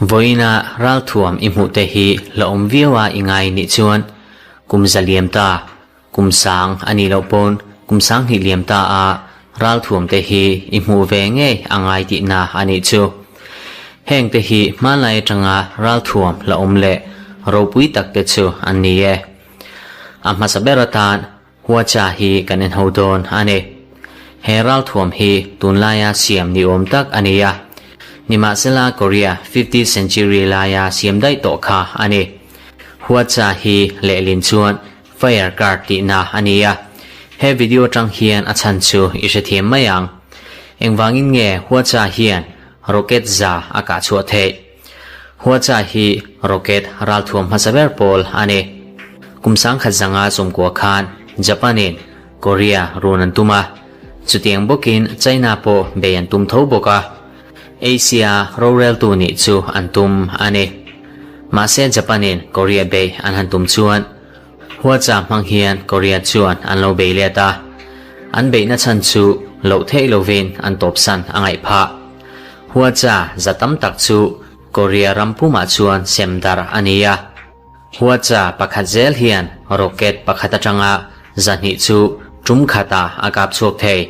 Vawiina ralthuam i hmuh te hi la awm viau a i ngai nih chuan kum za liam ta, kum sang a nih loh pawn kum sang hnih liam ta a ralthuam te hi i hmuh ve ngei a ngai tihna a nih chu. Heng te hi hmanlai atanga ralthuam la awm leh ropui tak te chu an ni e. A hmasa ber atan Huacha hi kan en ho dawn a ni. He ralthuam hi tunlaia siam ni awm tak a ni a, nimahsela Korea fifteenth century laia siam daih tawh kha a ni. Huacha hi lehlin chuan fire card tihna a ni a, he video atang hian a chhan chu i hrethiam mai ang. Engvangin nge Huacha hian rocket za a kah chhuah theih? Huacha hi rocket ralthuam hmasa ber pawl a ni. Kum sangkhat zanga chawmkua khan Japan-in Korea run an tum a, chutiang bawkin China pawh bei an tum tho bawk a. Asia roreltu nih chu an tum a ni. Mahse Japan-in Korea bei an han tum chuan Huacha hmang hian Korea chuan an lo bei let a, an beihna chhan chu loh theih lovin an tawpsan a ngaih phah. Huacha za tam tak chu Korea ram pumah chuan sem darh a ni a. Huacha pakhat zel hian rocket pakhat atanga zahnih chu tum khatah a kap chhuak thei.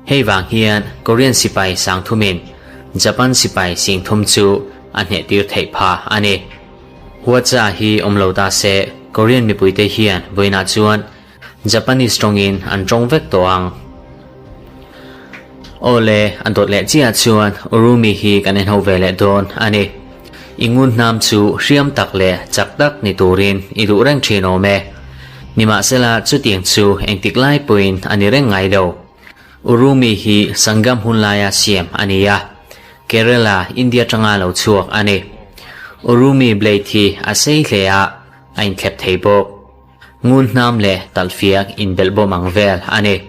Hei vang hian Korean sipai sangthumin Japan sipai singthum chu a hnehtir theih phah a ni. Huacha hi awm lo ta se Korean mipuite hian vawiinah chuan Japanese tawngin an tawng vek tawh ang. Awle, a dawt leh chiah chuan Urumi hi kan en ho ve leh dawn a ni. I ngun hnam chu hriam tak leh chak tak ni turin i duh reng thin awm e. Nimahsela chutiang chu engtik lai pawhin a ni reng ngai lo. Urumi hi Sangam hun laia siam a ni a, Kerala, India tanga lo chhuak a ni. Urumi blade hi a sei hle a, a inthlep thei bawk. Ngun hnam leh talhfiak inbelh bawm ang vel a ni.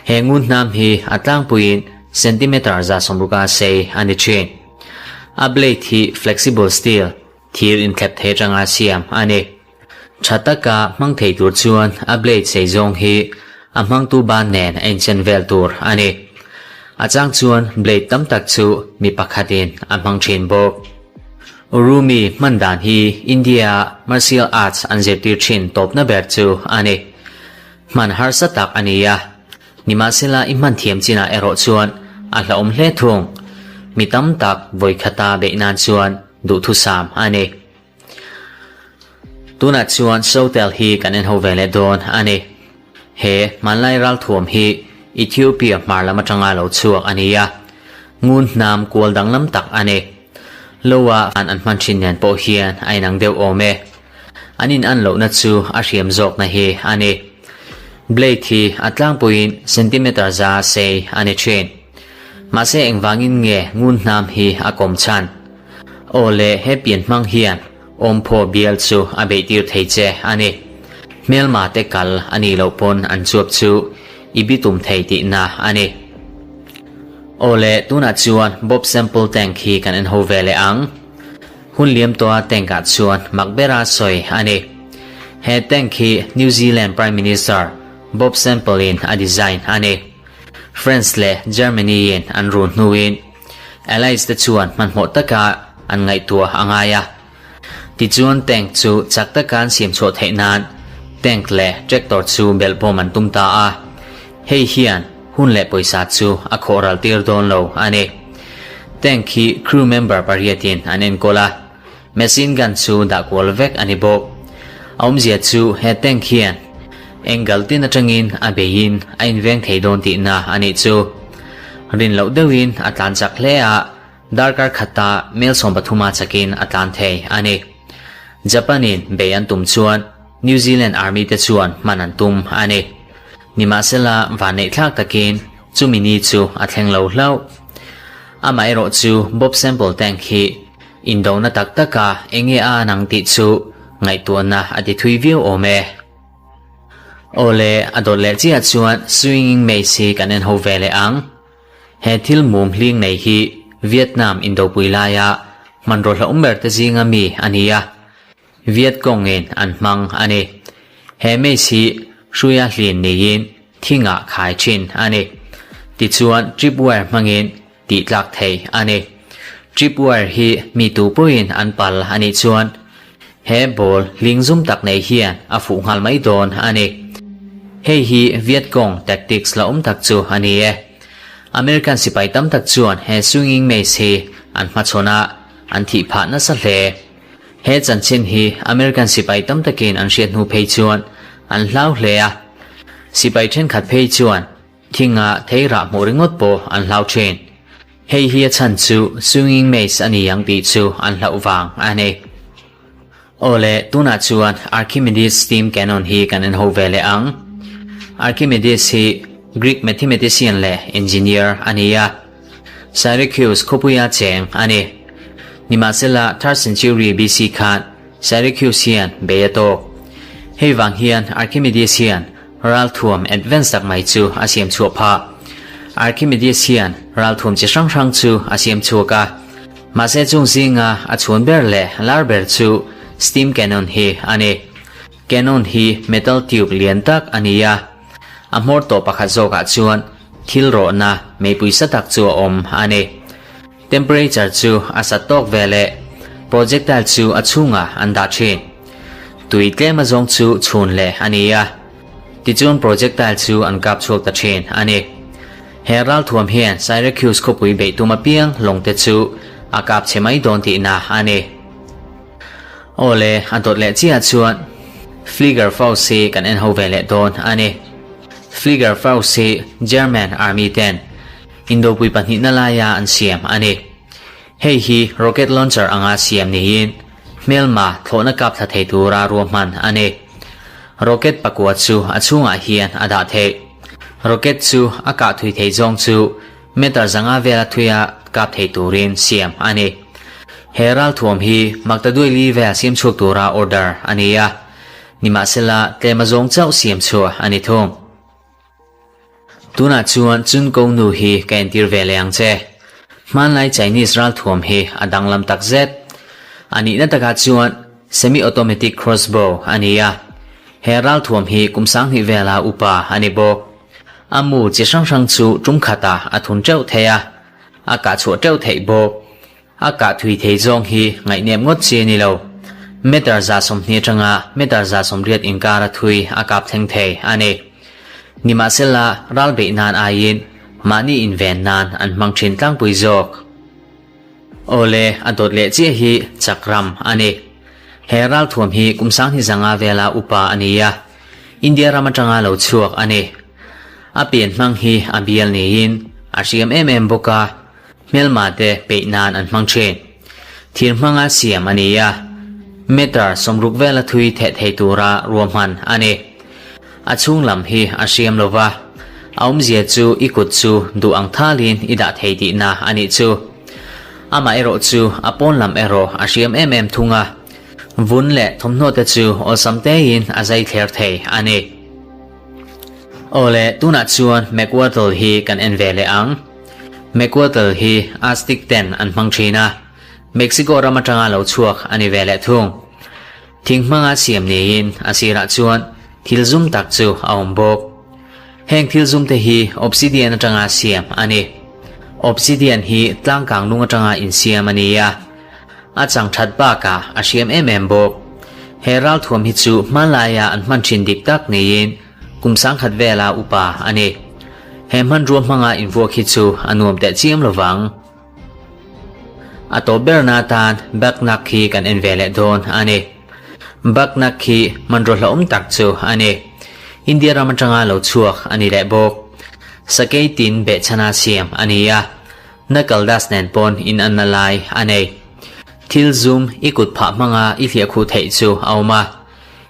He ngun hnam hi a tlangpuiin centimeter 160 a sei a ni thin. A blade hi flexible steel, thir inthlep thei atanga siam a ni. Tha taka hmang thei tur chuan a blade sei zawng hi a hmangtu ban nen a inchen vel tur a ni. A chang chuan blade tam tak chu mi pakhatin a hmang thin bawk. Urumi hman dan hi India-a martial arts an zirtir thin tawpna ber chu a ni. Hman harsa tak a ni a, nimahsela i hman thiam chinah erawh chuan a hlauhawm hle thung. Mi tam tak vawikhata beih nan chuan duhthusam a ni. Tunah chuan Sotel hi kan en ho ve leh dawn a ni. He hmanlai ralthuam hi Ethiopia hmar lam atanga lo chhuak a ni a, ngun hnam kual danglam tak a ni. Loa an an hman thin nen pawh hian a inang deuh awm e. An in an lohna chu a hriam zawkna hi a ni. Blade hi a tlangpuiin centimeter za sei a ni thin. Mahse engvangin nge ngun hnam hi a kawm chhan? Aw le, he pian hmang hian awmphaw bial chu a beihtir thei che a ni. Hmelma te kal a nih loh pawn an chuap chu i bitum thei tihna a ni. Aw le, tunah chuan Bob Sample Tank hi kan en ho ve leh ang. Hun liam tawha tank ah chuan mak bera sawi a ni. He tank hi New Zealand Prime Minister Bob Sample in a design a ni. France leh Germany in an run hnuin Allies te chuan hmanhmawh taka an ngaihtuah a ngai a. Tichuan tank chu chak taka an siam chhuah theih nan tank leh tractor chu belh bawm an tum ta a. Hei hian hun leh pawisa chu a khawh ral tir dawn lo a ni. Tank hi crew member pariatin an enkawl a, machine gun chu dah kual vek a ni bawk. A awmzia chu he tank hian angle tin atangin a beiin a inveng thei dawn tihna a nih chu. Rin loh deuhin a tlan chak hle a, darkar khata mel 13 a chakin a tlan thei a ni. Japan-in bei an tum chuan New Zealand Army te chuan hman an tum a ni. Nimahsela vanneih thlak takin chumi ni chu a thleng lo hlauh. Amaherawh chu Bob Sample Tank hi indona tak taka enge a an ang tih chu ngaihtuahna a ti thui viau awm e. Awle, a dawt leh chiah chuan Swinging Maze hi kan en ho ve leh ang. He thil mum hling nei hi Vietnam indopui laia hmanraw hlauhawm ber te zinga mi a ni a, Viet Cong in an hmang a ni. He maze hi hruia hlin niin thingah khai thin a ni. Tichuan trip wire hmangin tih tlak thei a ni. Trip wire hi mi tu pawhin an pal a nih chuan he ball hling zum tak nei hian a fuh nghal mai dawn a ni. Hei hi Viet Cong tactics la awm tak chu a ni e. American sipai tam tak chuan he swinging mace hi an hmachhawn a, an thih phah nasa hle. He chanchin hi American sipai tam takin an hriat hnu phei chuan an hlau hle a. Sipai thenkhat phei chuan thinga thei rah hmuh ringawt pawh an hlau thin. Hei hi a chhan chu swinging mace a ni ang tih chu an hlauh vang a ni. Aw le, tunah chuan Archimedes steam cannon hi kan en ho ve leh ang. Archimedes hi Greek mathematician leh engineer a ni a. Syracuse khawpuia cheng a ni. Nimahsela, third century BC khan Syracuse hian bei a tawk. Hei vang hian Archimedes hian ralthuam advance tak mai chu a siam chhuah phah. Archimedes hian ralthuam chi hrang hrang chu a siam chhuak a. Mahse chung zinga a chhun ber leh lar ber chu steam cannon hi a ni. Cannon hi metal tube lian tak a ni a. A hmawr tawh pakhat zawkah chuan thil rawhna meipui sa tak chu a awm a ni. Temperature chu a sat tawk ve leh projectile chu a chhungah an dah thin. Tui tlem azawng chu chhun leh a ni a, tichuan projectile chu an kap chhuak ta thin a ni. He ralthuam hian Syracuse khawpui beih tum apiang lawngte chu a kap chhe mai dawn tihna a ni. Aw le, a dawt leh chiah chuan Flieger Faust hi kan en ho ve leh dawn a ni. Flieger Faust hi German Army ten Indopui pahnihna laia an siam a ni. Hei hi rocket launcher anga siam niin hmelma thlawhna kap thla thei tura ruahman a ni. Rocket pakua chu a chhungah hian a dah theih. Rocket chu a kah thui thei zawng chu Meter zanga vela thuia kap thei turin siam a ni. He ralthuam hi Maktaduaili vel siam chhuak tura order a ni a, nimahsela tlem a zawng chauh siam chhuah a ni thung. Tunah chuan Chun Ko nu hi ka entir ve leh ang che. Hmanlai Chinese ralthuam hi a danglam tak zet. A nihna takah chuan semi-automatic crossbow a ni a, he ralthuam hi kum 2000 vela upa a ni bawk. A mu chi hrang hrang chu tum khatah a thun teuh thei a, a kah chhuah teuh theih bawk. A kah thui thei zawng hi ngaihnep ngawt chi a ni lo. Meter 120 atanga meter 180 inkar a thui a kap thleng thei a ni. Nimahsela, ral beih nan aiin mahni inven nan an hmang thin tlangpui zawk. Awle, a dawt leh chiah hi chakram a ni. He ralthuam hi kum 2000 zanga vela upa a ni a. India ram atanga lo chhuak a ni. A pian hmang hi a bial niin a hriam em em bawk a, hmelma te peih nan an hmang thin. Thir hmanga siam a ni a, meter 60 vela thui theh thei tura ruahman a ni. A chhung lam hi a hriam lo va, a awmzia chu i kut chu duh ang thalin i dah thei tihna a nih chu. Amaherawh chu a pawn lam erawh a hriam em em thung a. Vun leh thawmhnaw te chu awlsam tein a zai thler thei a ni. Aw le, tunah chuan McWhirtle hi kan en ve leh ang. McWhirtle hi Aztec ten an hmang thin a, Mexico ram atanga lo chhuak a ni ve leh thung. Thing hmanga siam niin a sirah chuan thil zum tak chu a awm bawk. Heng thil zum te hi obsidian atanga siam a ni. Obsidian hi tlangkang lung atanga insiam a ni a. A chang that bakah a hriam em em bawk. He ralthuam hi chu hmanlaia an hman thin dik tak niin kum 1000 vela upa a ni. He hmanrua hmanga invuak hi chu a nuam teh chiam lovang. A tawp berna atan Bagnak hi kan en ve leh dawn a ni. Bagnak hi hmanrua hlauhawm tak chu a ni. India ram atanga lo chhuak a ni leh bawk. Sakei tin behchhana siam a ni a. Knuckle-dust nen pawn in anna lai a nei. Thil zum i kut phah hmanga i hliah khuh theih chu a awm a,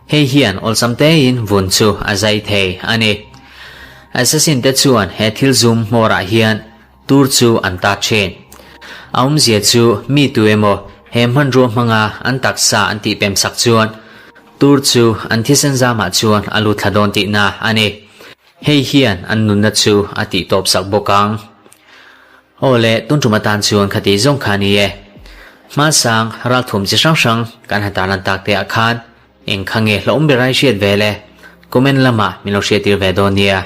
hei hian awlsam tein vun chu a zai thei a ni. Assassin te chuan he thil zum hmawrah hian tur chu an tat thin. A awmzia chu mi tu emaw he hmanrua hmanga an taksa an tih pem sak chuan tur chu an thisen zamah chuan a lut thla dawn tihna a ni. Hei hian an nunna chu a tih tawp sak bawk ang. Aw le, tun tum atan chuan khati zawng kha a ni e. Hmasang ralthuam chi hrang hrang kan han tarlan tak te ah khan eng kha nge hlauhawm ber ai hriat ve le? Comment lamah min lo hriattir ve dawn nia.